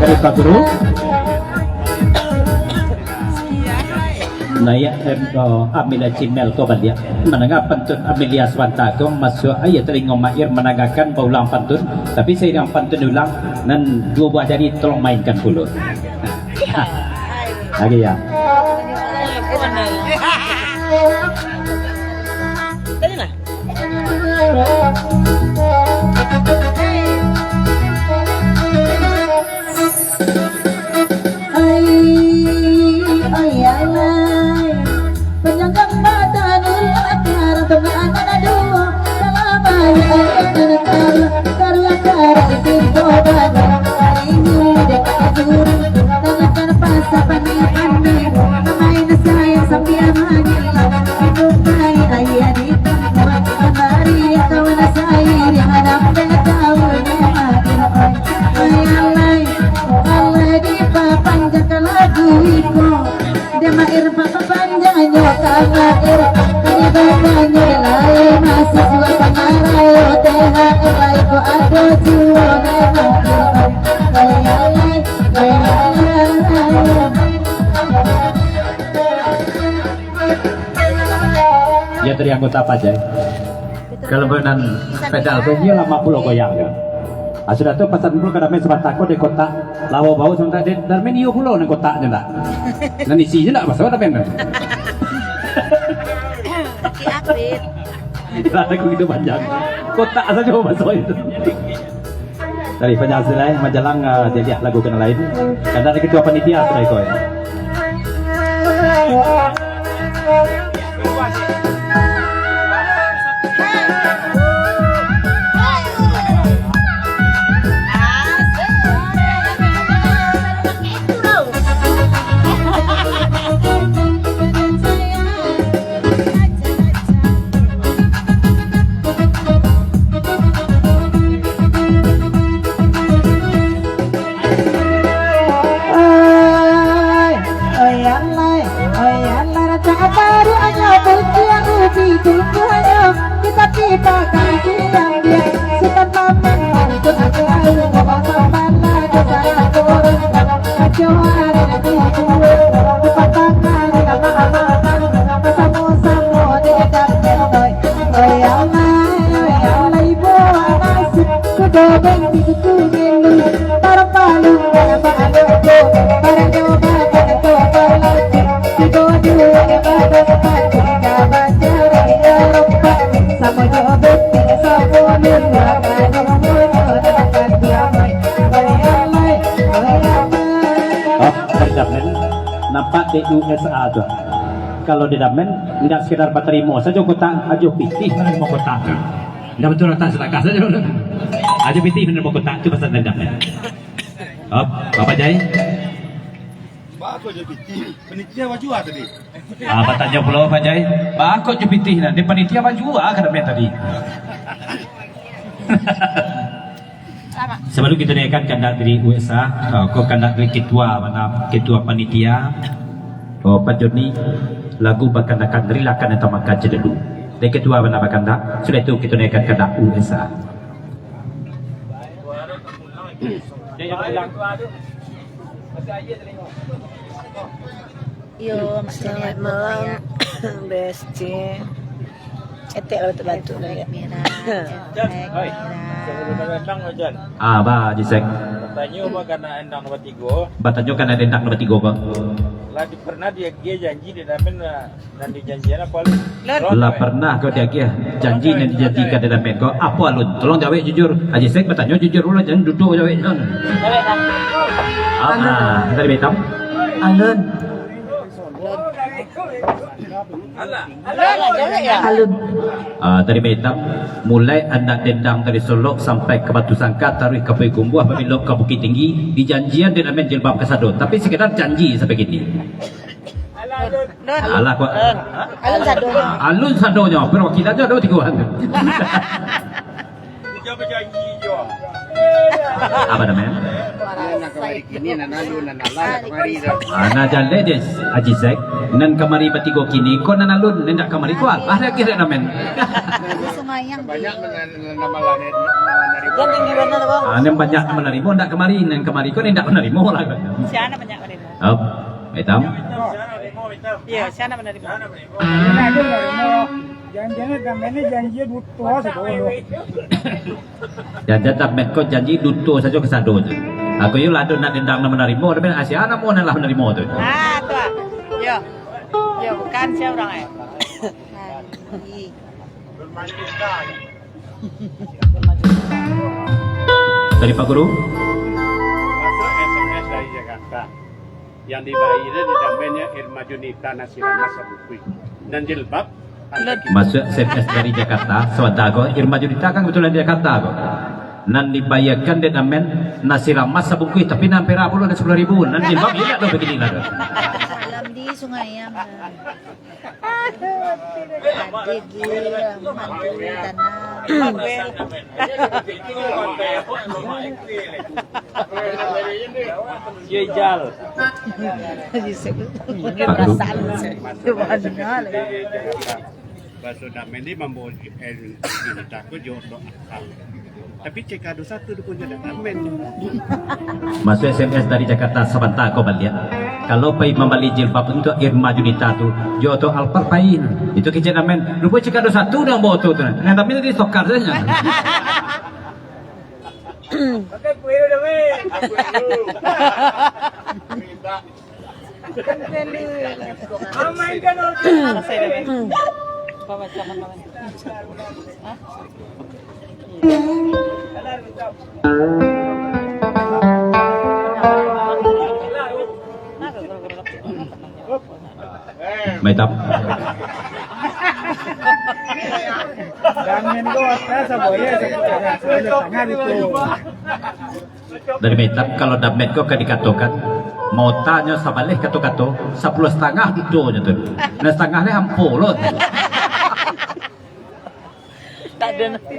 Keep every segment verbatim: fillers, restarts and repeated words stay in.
Dari Pak Guru. Naiak, em, oh, Amelia Cimel ko baliak. Mandanga pantun Amelia Suwanta ko masuak aia talingo Mair mandangakan baulang pantun, tapi sairiang pantun diulang, nan duo buah jari tolong mainkan pulo. Lagi ya. Ya, dari anggota Pajai. Kalau nan pedal tu, iyo lamo pulo goyang kan. Ah, sudah tu pasan pulo ka Darmin sabanta ko di kotak. Lawo bau sabanta di Darmin, iyo pulo nan kotaknyo ndak. Nan isi je ndak maso Darmin tu. Sakik hati. Lah lagu itu panjang. Kotak sajo maso itu. Dari Pajai Silai, Majalang, ah, dialiah lagu ka nan lain. Kandak dari ketua panitia sudah iko, ya. Oi, oi, alai, oi, alai, rancak baru anyo, buntiang ubi tumbuahnyo, kita tiba kaki diam-diam, sudah mamen untuk aku, bawa kepala dosa orang, kacauan di kubu, lupa tangan, lama-lama, bersama-sama di dalam, oi, oi, alai, oi, alai, buah nasi. Oh, dari Darmin. Nampak di U S A tu. Kalau di Darmin, indak sekedar batarimo sajo kotak, ajo pitih manarimo kotak. Indak batua, datang sadakah sajo. Ajo pitih manarimo kotak, tu pasan dari Darmin. Oh, Bapak Jai. Bako jo pitih. Panitia bajua tadi. Ah, batanyo pulo, Pak Jai. Bako jo pitih nah. Di panitia bajua ka Darmin tadi. Sabalum kito naiakkan kandak dari U S A, ah, ko kandak dari ketua, mana ketua panitia, oh, Pak Joni, lagu bakandakkan dari lakan yang tamakan cedelu. Dari ketua mana bakandak, sudah itu kito naiakkan kandak U S A. Iyo, mak. Selamat malam, B S C. Etek lah batuk-batuk dah, ya. Ah, ba, Jisek. Tanyo mah ka anak endang nomor tigo. Batanyo ka anak endang nomor tigo ko. Lah di, pernah diagiah janji dek Damen, lah, nan dijanjian apo, Lun? Lah pernah kau diagiah janji nan dijanjikan dek Damen ko? Apo, Alun? Tolong jawek jujur. Haji Sek batanyo jujur pulo, jan dudo jawek, Alun. Ah, ah, dari Batam. Alun. Alun. Ah, dari Batam, mulai Anak Dendang dari Solok sampai ka Batusangka, taruih ka Paigumbuah, babelok ka Bukittinggi, dijanjian dek Damen jilbab kasado, tapi sekedar janji sampai kini. Alah, kuat. Alun sadonyo. Alun sadonyo, perwakilan tu ado tigo urang tu. Apo namo? Nan kamari kini, nan alun, nan alah, nan kamari tu. Ah, nan jaleh dek Haji Sek, nan kamari batigo kini, ko nan alun, nan indak kamari ko alah diagiah dek Damen. Di Sungai Ayam. Banyak nan, nan, nan malah, nan, nan narimo. Ah, nan banyak nan manarimo, indak kamari, nan kamari ko nan indak manarimo lah. Sia nan banyak manarimo? Op, Batam. Iyo, sia nan manarimo? Janjian Damen ni janji duto sajo. Janjian Damen ko janji duto sajo kasado tu. Aku yo lah ado Anak Dendang nan manarimo, Damen, ah, sia namo nan lah manarimo tu? Ah, tu ah. Yo. Yo, bukan sia urang, eh. Dari Pak Guru. Masuk S M S dari Jakarta. Yang dibayar di Damen nyo Irma Junita nasi ramas sabungkuih. Nan jilbab. Masuak S M S dari Jakarta, sabanta ko, Irma Junita kan kebetulan di Jakarta ko. Nan dibayarkan dek Damen nasi ramas sabungkuih, tapi nan perak pulo nan sapuluah ribu. Nan jilbab indak doh bagini lah doh. Salam di Sungai Ayam. Adik gila, mantu tanah. Yo, Ijal. Ini perasaan saya. Itu banyak lagi. Baso Damen ni mambawa, eh, cerita ko jo untuk akal. Tapi cek ado satu dukunyo dak Damen. Masuak S M S dari Jakarta, sabanta ko baliak. Kalau pai mambali jilbab untuak Irma Junita tu, jo oto Alphard pai. Itu kecek Damen. Rupo cek ado satu nan bawa oto tu. Nan Damen tadi stokar sajo. Pakai kuil dah, weh. Minta. Mantap. Jangan kau atas, apa ya, sebelah tengah itu. Dari Batam, kalau Damen ko ka dikatokan, motanyo sabaleh kato-kato, sapuluah satangah dutonyo tu. Nan satangah lai ampo lo tu. Tak ada nanti.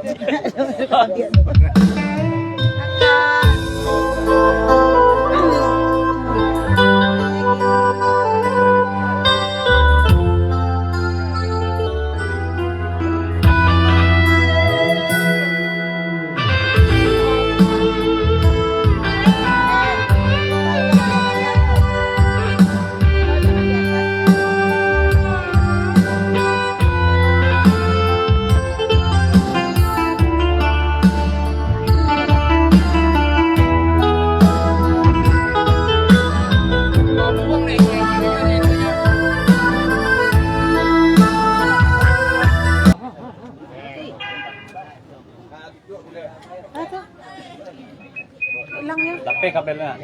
Hilangnya. Tapi kabelnya.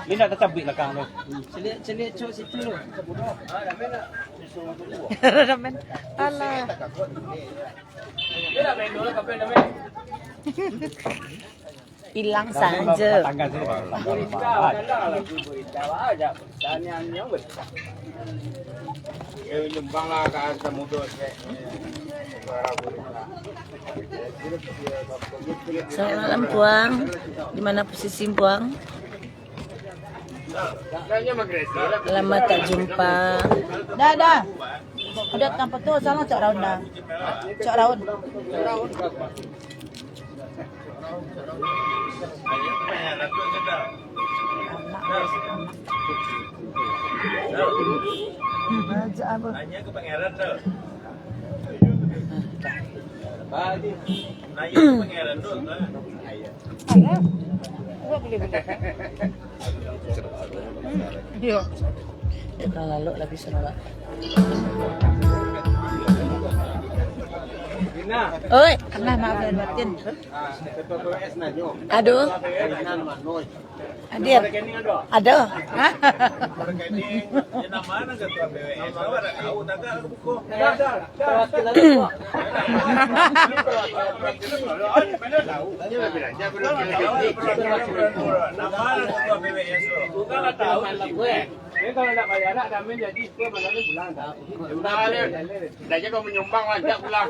Ini nak tercabik belakang tu. Celiak, celiak, cok, situ tu. Ramen. Alah. Hilang saja. Selamat malam, Puang. Di mana posisi, Puang? Lama tak jumpa. Dah, dah. Udah tanpa tu, salah Cok Raun dah. Cok Raun. Anak, anak. Baca apa? Tanya ke pangeran tu. Yo. Yo, kalau lalok lah bisa nolak. Oi, pernah maaf lahir batin. Aduh. Hadir. Ada. Hah? Dah je kau manyumbang, lanjak pulang.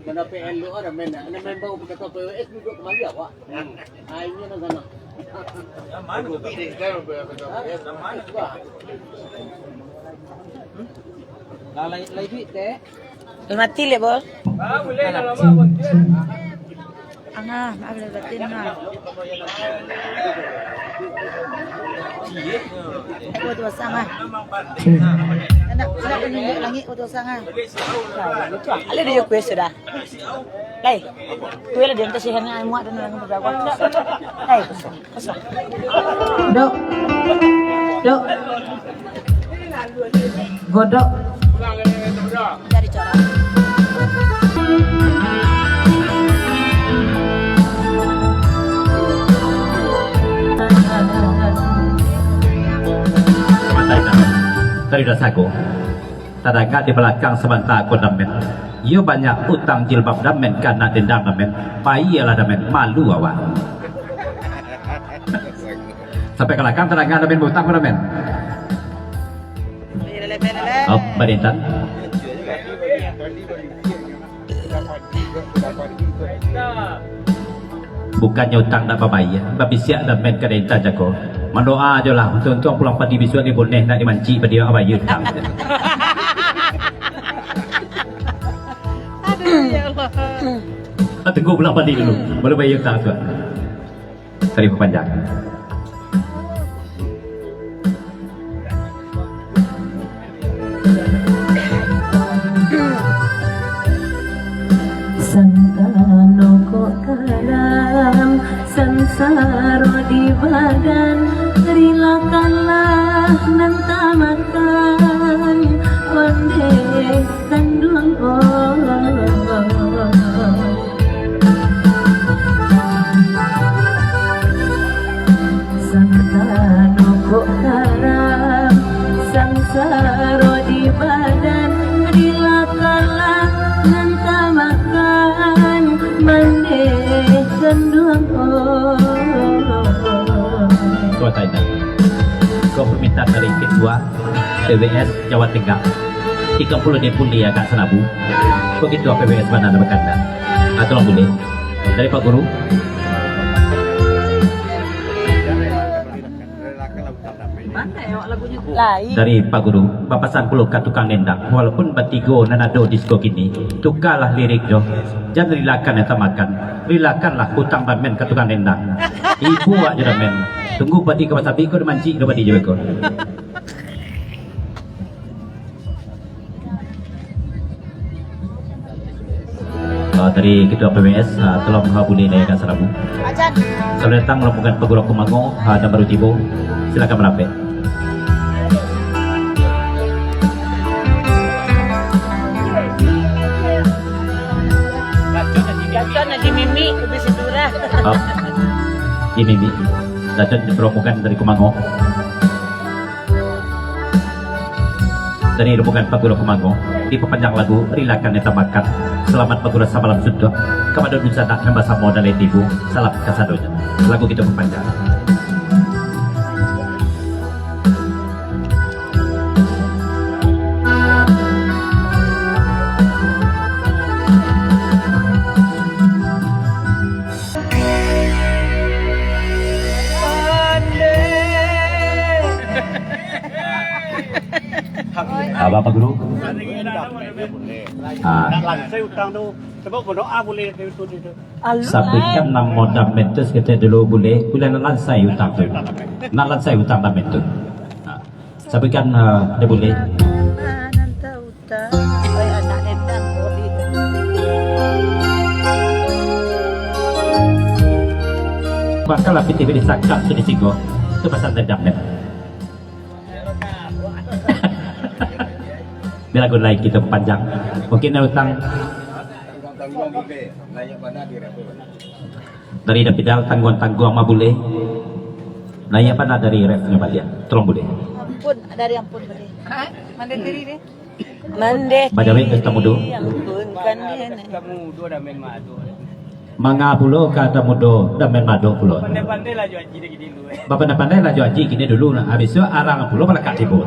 Mana P L tu ada main, nak main bau, kata P W S duduk kembali awak. Ah, ini nak sana. Yang mana tu? Kopi deh, kan, P W S. Yang mana tu? Lah, lai, lai duit, teh. Mati leh, Bos. Ah, boleh, kalau mau, Bos. Angah, maaf lahir batin, Angah. Kuat basah, Angah. Anak, anak penunjuk langit, kuat basah, Angah. Alah, dia request sudah. Lai, tu lah dia minta sihannya, ai muak dan orang berapa. Lai, kosong, kosong. Dok. Dok. Godok. Cari cara. Tadi dah sago. Tadanga di balakang sabanta ko Damen. Iyo banyak utang jilbab Damen ka anak dendang Damen. Paiyalah Damen, malu awak. Sampai ka balakang tadanga Damen bautang ko Damen. Oh, badintan. Bukannyo utang ndak babayia, babisiak Damen ka Daintan jago. Mandoa jo lah, untuang-untuang pulang padi bisuak ni boneh nak dimancik padi awak bayia utang. Aduh, ya Allah. Ah, tunggu pulang padi dulu, baru bayia utang tu. Tadi bapanjang. Santano kok karam, sansaro di badan, rilakanlah nan tamakan, ondeh kanduang, oh. Santano kok karam, sansaro di badan, rilakanlah nan tamakan, mandeh kanduang, oh. Kau tanya, kau permintaan dari ketua P W S Jawa Tengah, tiga puluh dia pun dia agak serabu. Begitu P W S mana nak berkata. Atau boleh. Dari Pak Guru. Pandai awak lagunyo tu. Lain. Dari Pak Guru, bapasan pulo ka tukang dendang, walaupun batigo nan ado di siko kini, tukalah lirik jo, jan rilakan nan tamakan, rilakanlah utang Damen ka tukang dendang. Ibo awak jo Damen. Tunggu padi ka basabik ko, dimancik ka padi jo beko. Ah, dari Ketua P W S, ah, tolong, ah, boleh naikkan sarabu. Ajan. Selamat datang rombongan Paguro Kumango, ah, nan baru tibo. Silakan marampek. Racun Haji Mimi, lebih sedurah. Ah, Haji Mimi. Racun rombongan dari Kumango. Dari rombongan Paguro Kumango, dipapanjang lagu Rilakan Nan Tamakan. Salamat bagurau samalam suntuak, kapado dunsanak nan basamo nan lai tibo, salam kasadonyo. Lagu kito papanjang. Apo, Pak Guru? Ah. Nak lansai utang tu. Cubo berdoa boleh tu, tu, tu. Sabuikkan namo Damen tu saketek dulu bulih. Bulih nak lansai utang tu. Nak lansai utang Damen tu. Ah. Sabuikkan, ah, dek bulih. Oi, anak dendang, oi. Bakal lah pitih di sakap tu di sigo. Itu pasal dendam, kan? Biar lagu lain kita panjang. Mungkin ada utang. Dari Davidal, tangguang-tangguang mah buleh. Nah, iya, pernah dari refnya balian. Tolong buleh. Ampun, dari ampun buleh. Mandeh diri deh. Mandeh Bajawek ka Tamudo. Ampun, kan dia ni. Manga pulo ka Tamudo, Damen Mado pulo. Pandai-pandai lah jo Aji dek kini dulu, eh. Bapandai-pandai lah jo Aji kini dulu, nah. Habis tu arang pulo malakat tibo.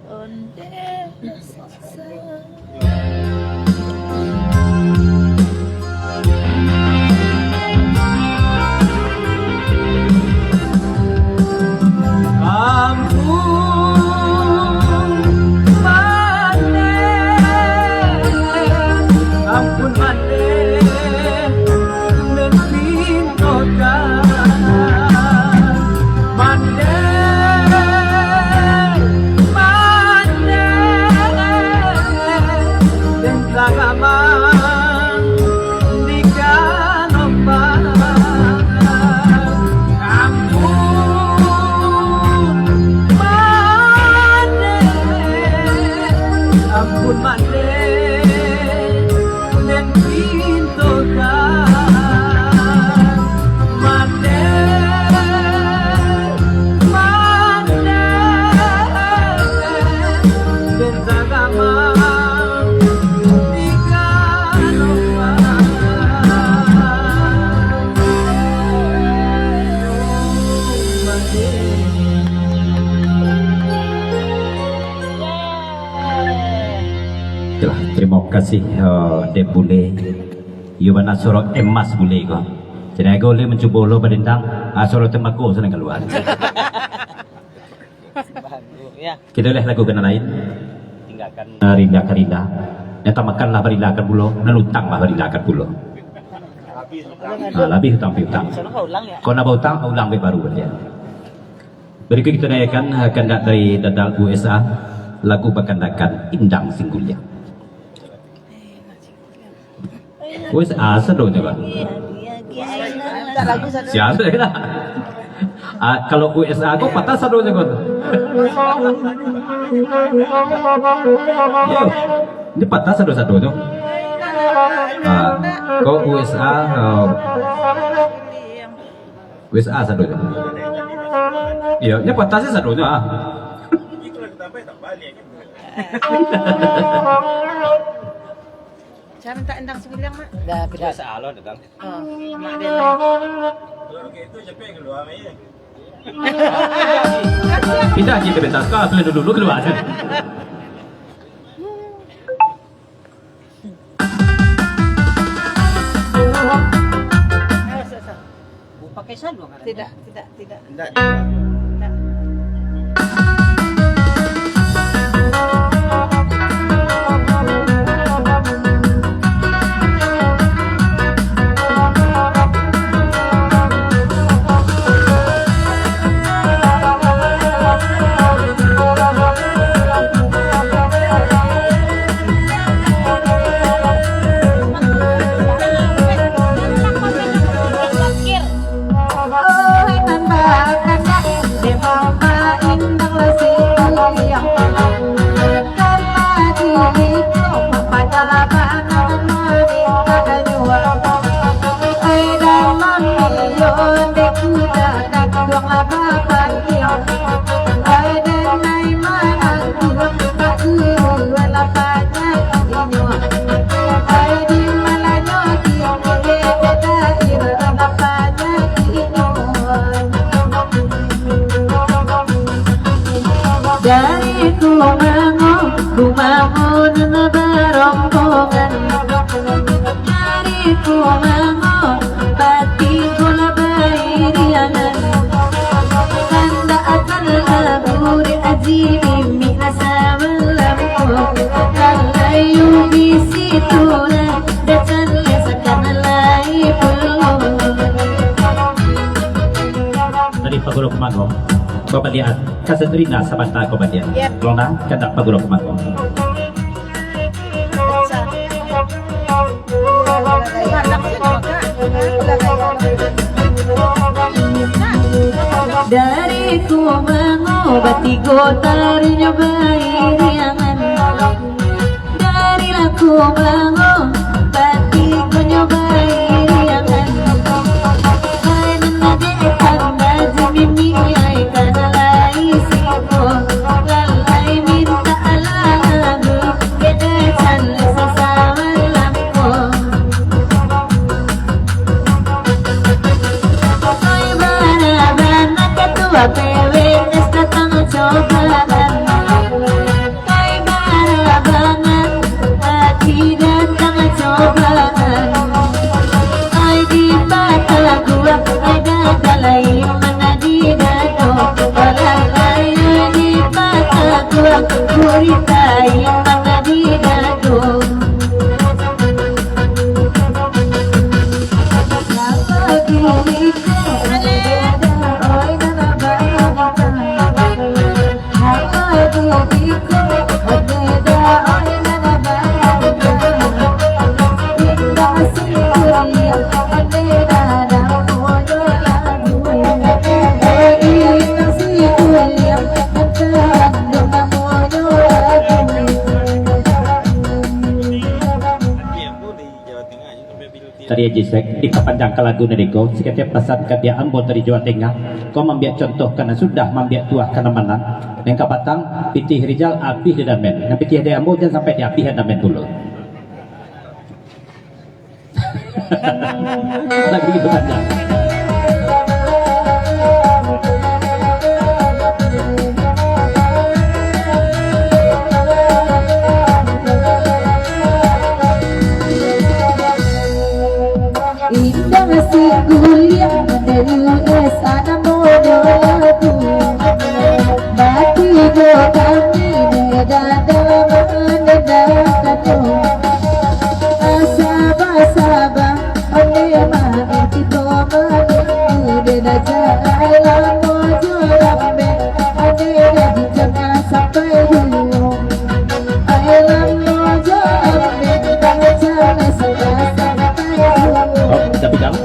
Onde sasa. Ampun, Mande. Ampun, Mande. Mande. Mande, den sagamang di galombang. Ampun, Mande, ampun, Mande. Den pintokan, Mande, Mande, den sagamang di galombang. Mande. Itulah, tarimo kasih, eh, dek Bule. Iyo bana suaro emas Bule ko. Jadi, ago Bule mancubo lo badendang, ah, suaro tembako sadang kalua. Kito lihat lagu ka nan lain. Tinggakan. Ah, rinda ka rinda. Nan tamakan lah barilakan pulo, nan utang lah barilakan pulo. Ah, labiah utang, labiah utang. Kok nak bautang, ulang baik baru balian. Barikuik kito dangaiakan, ah, kandak dari Dadal U S A, lagu bakandakan Indang Singguliang. U S A sadonyo, Bang. Sia lah. Ah, kalau U S A ko patah sadonyo ko. Iyo, ini patah sado-sadonyo. Ah, ko U S A, ah, U S A sadonyo. Iyo, nyo patah se sadonyo, ah. Cara minta Indang Singguliang, Mak. Dah, pindah. U S A lo datang. Oh, Mak dia. Pindah aja ke pentas, kau pilih dulu, dulu keluar. Pakai saluang kan? Tidak, tidak, tidak. Tidak. Tidak. Dari kumango, kumango nan barombongan. Dari kumango, batinggo lah bairiangan. Kandak akan lah buruak aji mimik lah sabalah ko. Kalayu bisi tu lah, dah caliak sakan lai pulo. Tadi Paguro Kumango, ko baliak. Kasadrina sabanta ko baliak. Yep. Tolong dah, kandak Paguro Kumango. Pecah. Anak sih, Dari Kumango batigo tarinyo bairiangan. Dari lah Kumango batigonyo bairiangan. Ai nan dek tanda jimimi ai kana lai siko. Lalai minta lagu, kede can sasawal lampo. Oi, bara-bara ketua P W S datang cobaan. Oi, bara-bara hati datang cobaan. Oi, dipataguah, oi, dada lai manadi dado. Walah, oi, dipataguah, gurita manadi dado. Tadi Aji Sek, dipapanjangkan lagu nan iko, sakatiak pasan ka biak ambo tadi Jawa Tengah, ko mambiak contoh ka nan sudah, mambiak tuah ka nan manang. Nan kapatang, pitih Rijal abih di Damen. Nan pitih dek ambo jan sampai diabih Damen pulo. Lagu itu panjang. Indah si kuliah dari U S A namonyo lagu. Batigo kami ne dada manandakanyo. Saba-saba, one main kito main, udah dah jalan lamo jo lambe, one dah di tangah sampai dulu. Ai lamo jo lambe, dah jalan sudah sampai dulu. Oh, tapi kalau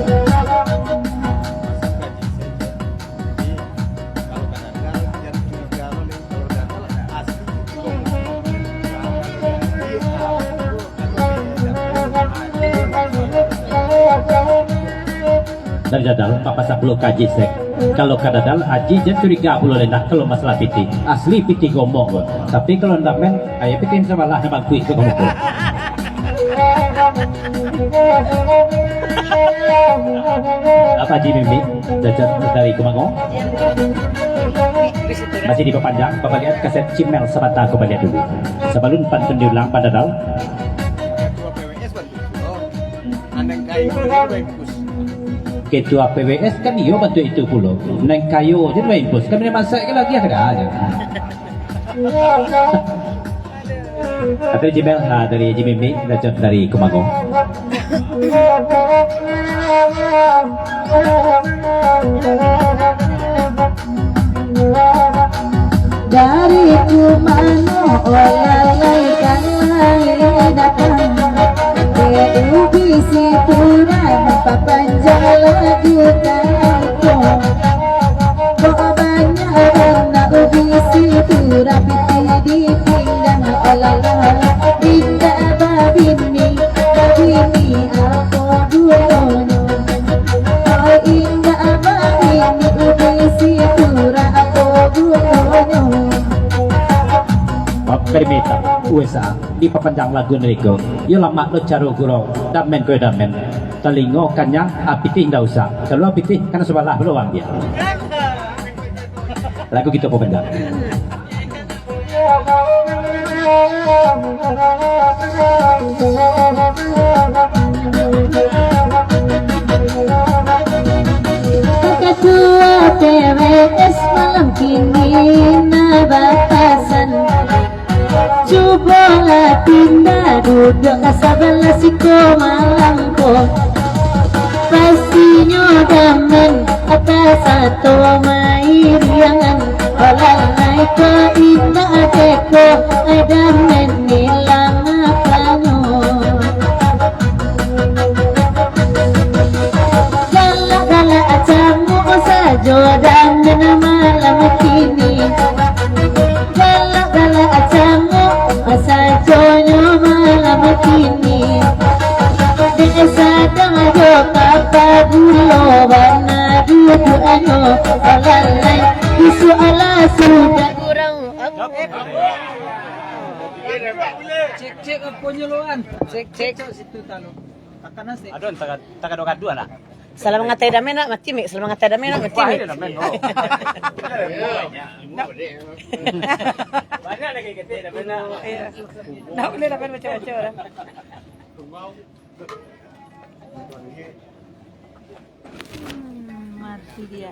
Dari dadal, papasak pulo ka Aji Sek. Kalau ka dadal, Aji jan curiga pulo lai nak kalau masalah pitih. Asli pitih gomok ko. Tapi kalau ndak men, ayo pitih sabalah nak bangkuik tu kamu ko. Apa Aji Mimi? Dajat dari Kumango. Masih dipapanjang, pabalian kaset Cimel sabanta ko balian dulu. Sabalun pantun diulang, Pak Dadal. Ketua P W S kan iyo bantuak itu pulo. Nan kayo je lah impus. Kami nak masak ke lagi ada aja. Atau Jimel, ha, dari Jimimi, Rajab dari Kumango. Dari Kumango, oh lalai kan lai datang. Dek ubi si Turan, papanjang lagu kan ko. Kok banyak warna ubi si Turan, pitih di pinggan, oh lalai. Indak babini, babini apo gunonyo? Ai indak babini, ubi si Turan apo gunonyo? Perimeter U S A dipapanjang lagu nan iko. Yo lamak lo caro gurau, damen ko damen. Talingo kanyang, ah, pitih indak usah. Kalau pitih, kana sabalah pulo ambiak. Lagu kito papanjang. Ketua P W S malam kini nak bapasan, cubolah pindah duduak ka sabalah siko malam ko. Pastinyo damen, ata sato mairiangan. Olah naik ko indak dek ko, ai damen nilang apanyo. Galak-galak camuak sajo damen Cek, cek, aponyo lo an? Cek, cek. Cek situ talo. Takanan sih. Aduh, entah, entah gaduh-gaduh lah. Salah mangatai damai nak mati mik, salah mangatai damai nak mati mik. Banyak lagi ketik damai nak. Iya. Nak boleh damai baca-baca lah. Hmm, mati dia.